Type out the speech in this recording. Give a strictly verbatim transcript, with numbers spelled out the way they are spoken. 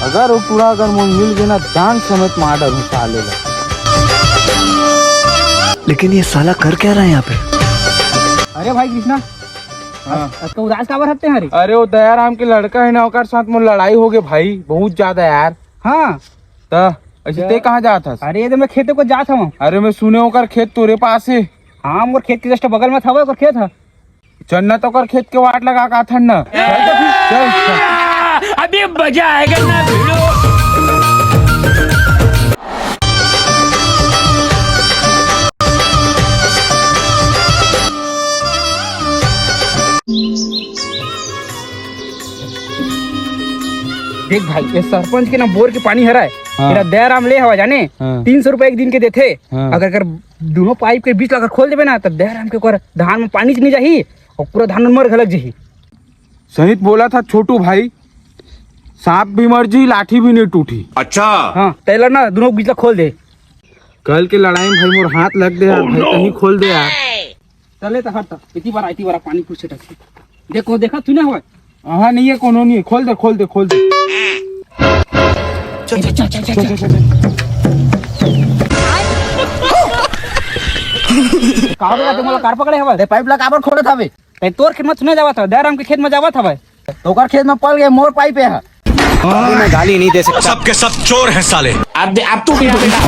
अगर वो टूरा अगर मोर मिल गे ना, जान समेत मार डारहूं साले ला। लेकिन ये साला कर क्या रहा है यहाँ पे? अरे भाई कृष्णा, हाँ। आज का उदास काबर हफ्ते हैं रे? अरे वो दयाराम के लड़का है ना, ओकर साथ मोर लड़ाई हो गए भाई, बहुत ज्यादा यार। हाँ। त ऐसे ते कहाँ जात हस? अरे ये तो मैं खेते को जात हूँ। अरे मैं सुने ओकर खेत तोरे पास है। हाँ, मोर खेत के just बगल में था, ओकर खेत है। चन्ना तो ओकर खेत के वाट लगा का थन ना। चल, चल। अभी मजा आएगा ना भिड़ो। देख भाई, ये सरपंच के ना बोर के पानी हराय। हाँ। तेरा दयाराम ले हवा जाने, हाँ। तीन सौ रुपए एक दिन के देथे। हाँ। अगर, अगर दोनों पाइप के बीच ला अगर खोल देबे ना, त दयाराम के ओकर धान में पानी नहीं जाही और पूरा धान में मर घलक जाही। सही त बोला था छोटू भाई, सांप भी मर जी, लाठी भी नहीं टूटी। अच्छा। हाँ, तेला ना दोनों बीच ला खोल दे। कल के लड़ाई में भाई मोर हाथ लग दे यार, भाई कहीं खोल दे यार। चले तो हट, इतनी बार, इतनी बार पानी पूछ छटक। देखो, देखा तूने हुआ? हाँ, नहीं है, कोनो नहीं है। खोल दे, खोल दे, खोल दे। चल, चल, चल, चल, चल, चल। का बोला, तुम लोग कार पकड़े हवा? ते पाइप ला काबर खोलत हवे? ते तोर खेत में सुने जावत हवा, दयाराम के खेत में जावत हवा। तो ओकर खेत में पल गए, मोर पाइप है। अभी मैं गाली नहीं दे सकता। सबके सब चोर हैं साले। अब, अब तू गया बेटा।